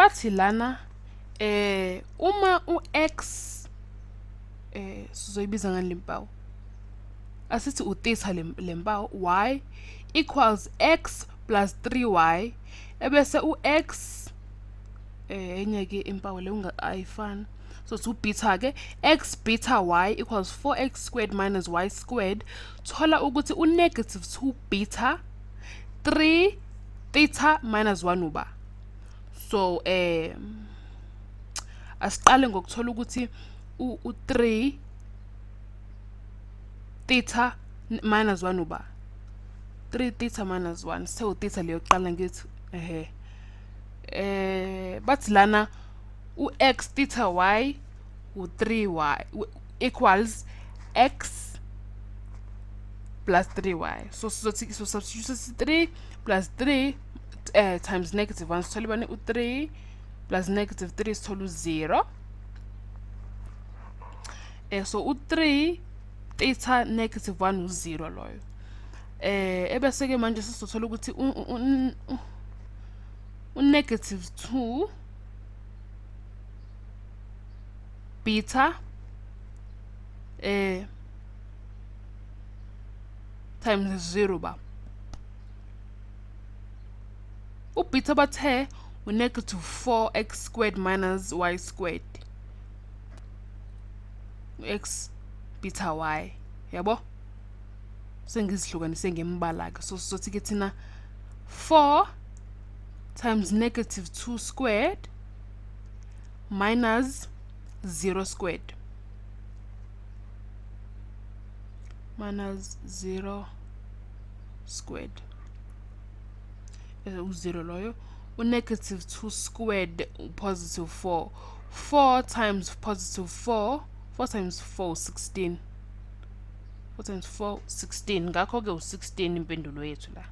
Bathi lana uma u-x sizoyibiza ngani lempawu? Asithi u-theta lempawu y equals x plus 3y ebese u-x enye ke impawu le ayifani. So it's u-beta ke x beta y equals 4x squared minus y squared. Thola ukuthi u-negative 2 beta 3 theta minus 1 uba. So asiqale ngokuthola ukuthi u-3 theta minus 1 uba. 3 theta minus 1 sithe u-theta leyo kuqala ngithi ehe. Bathi lana u-x theta y u-3y equals x plus 3y. So sizothi so substitute 3 plus 3 times negative 1 sithole bani u-3 plus negative 3 sithole u-0. So u-3 theta negative 1 u-0 loyo. Ebese ke manje sizothola ukuthi u-negative 2 beta times 0 ba. U-beta bathe u-negative 4x squared minus y squared. X beta y. Yabo? Sengizihlukanise ngembala ke. So sizothi ke thina 4 times negative 2 squared minus 0 squared. Minus 0 squared. U-0 loyo. U-negative 2 squared positive 4. 4 times positive 4. 4 times 4, 16. 4 times 4, 16. Ngakho ke u-16 impendulo yethu la.